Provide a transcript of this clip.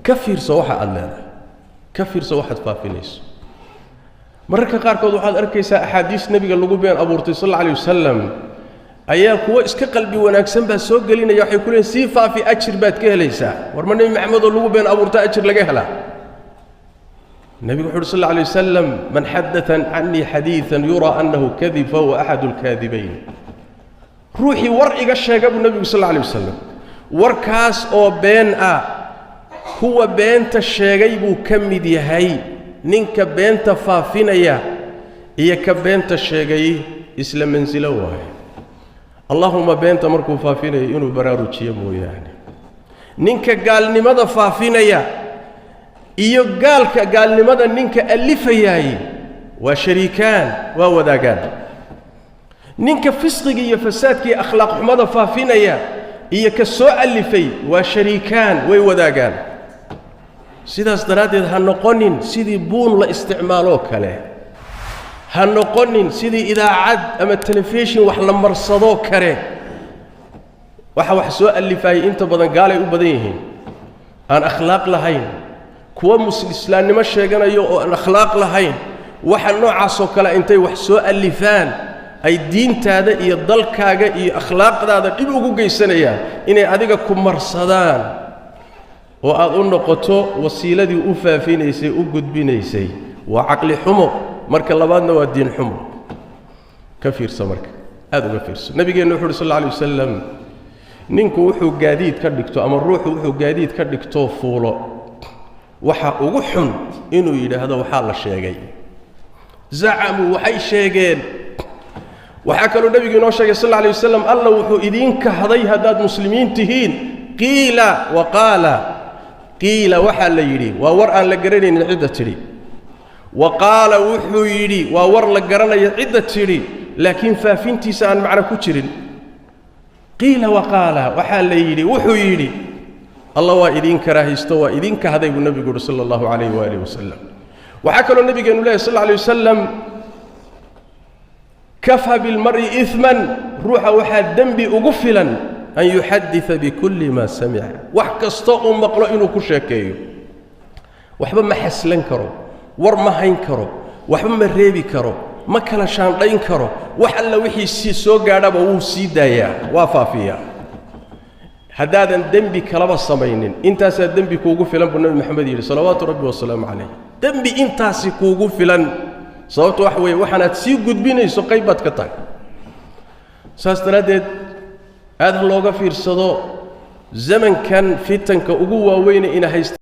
Ka fiirso waxa aada leedahay, ka fiirso waxaad faafinayso. Mararka qaarkood waxaad arkaysaa axaadiis nebiga lagu been abuurtay sal alla alay wasalam ayaa kuwo iska qalbi wanaagsan baa soo gelinaya. Waxay ku leeyiin: "Sii faafi, ajir baad ka helaysaa." War, ma Nebi Maxamed oo lagu been abuurta ajir laga helaa? Nebigu wuxu uhi sal alla alay wasalam: "Man xadaa canii xadiidan yuraa annahu kadib fahuwa axadu alkaadibayn." Ruuxii war iga sheega, buu nebigu sal alla alay wasalam, warkaas oo been ah, kuwa beenta sheegay buu ka mid yahay. Ninka beenta faafinaya iyo ka beenta sheegay isla mansilo waaye. Allahuma beenta markuu faafinayo inuu baraarujiyo mooyaane. Ninka gaalnimada faafinaya iyo gaalka gaalnimada ninka alifayaay waa shariikaan, waa wadaagaan. Ninka fisqiga iyo fasaadka iyo akhlaaq xumada faafinaya iyo ka soo alifay waa shariikaan, way wadaagaan. Sidaas daraaddeed ha noqonin sidii buun la isticmaaloo kale, ha noqonin sidii idaacad ama telefishin wax la marsadoo kale. Waxa wax soo alifaayay inta badan gaalay u badan yihiin aan akhlaaq lahayn, kuwa islaamnimo sheeganayo oo aan akhlaaq lahayn. Waxa noocaasoo kale intay wax soo alifaan ay diintaada iyo dalkaaga iyo akhlaaqdaada dhib ugu geysanayaan, inay adiga ku marsadaan oo aad u noqoto wasiiladii u faafinaysay, u gudbinaysay, waa caqli xumo. Marka labaadna waa diin xumo. Ka fiirsa marka, aada uga fiirso. Nabigeennu wuxu uhi sal alla alay wasalam: ninku wuxuu gaadiid ka dhigto ama ruuxu wuxuu gaadiid ka dhigtoo fuulo, waxa ugu xun inuu yidhaahdo: "Waxaa la sheegay, zacamuu, waxay sheegeen." Waxaa kaloo nebigu inoo sheegay sal alla alay wasalam: Alla wuxuu idiin kahday haddaad muslimiin tihiin qiila wa qaala. Qiila, waxaa la yidhi, waa war aan la garanaynin cidda tidhi. Wa qaala, wuxuu yidhi, waa war la garanayo cidda tidhi, laakiin faafintiisa aan macno ku jirin. Qiila wa qaala, waxaa la yidhi, wuxuu yidhi, Alla waa idiin karaahaysto, waa idiin kahday, buu nebigu yuhi sala allahu calayh waaalih wasalam. Waxaa kaloo nebigeenu lehy sal alla alay wasalam: "Kafaa bilmar'i iman", ruuxa waxaa dembi ugu filan, "an yuxadida bikulli maa samica", wax kastoo uu maqlo inuu ku sheekeeyo. Waxba ma xaslan karo, war ma hayn karo, waxba ma reebi karo, ma kala shaandhayn karo. Wax alla wixii sii soo gaadhaba wuu sii daayaa, waa faafiyaa. Haddaadan dembi kalaba samaynin, intaasaa dembi kuugu filan, buu Nebi Moxamed yidhi salawaatu rabbi wasalaamu calayh. Dembi intaasi kuugu filan. Sababto waxa weeye, waxaanaad sii gudbinayso qayb baad ka tahay. Saas daraaddeed aad ha looga fiirsado zamankan fitanka ugu waaweyne ina haysta.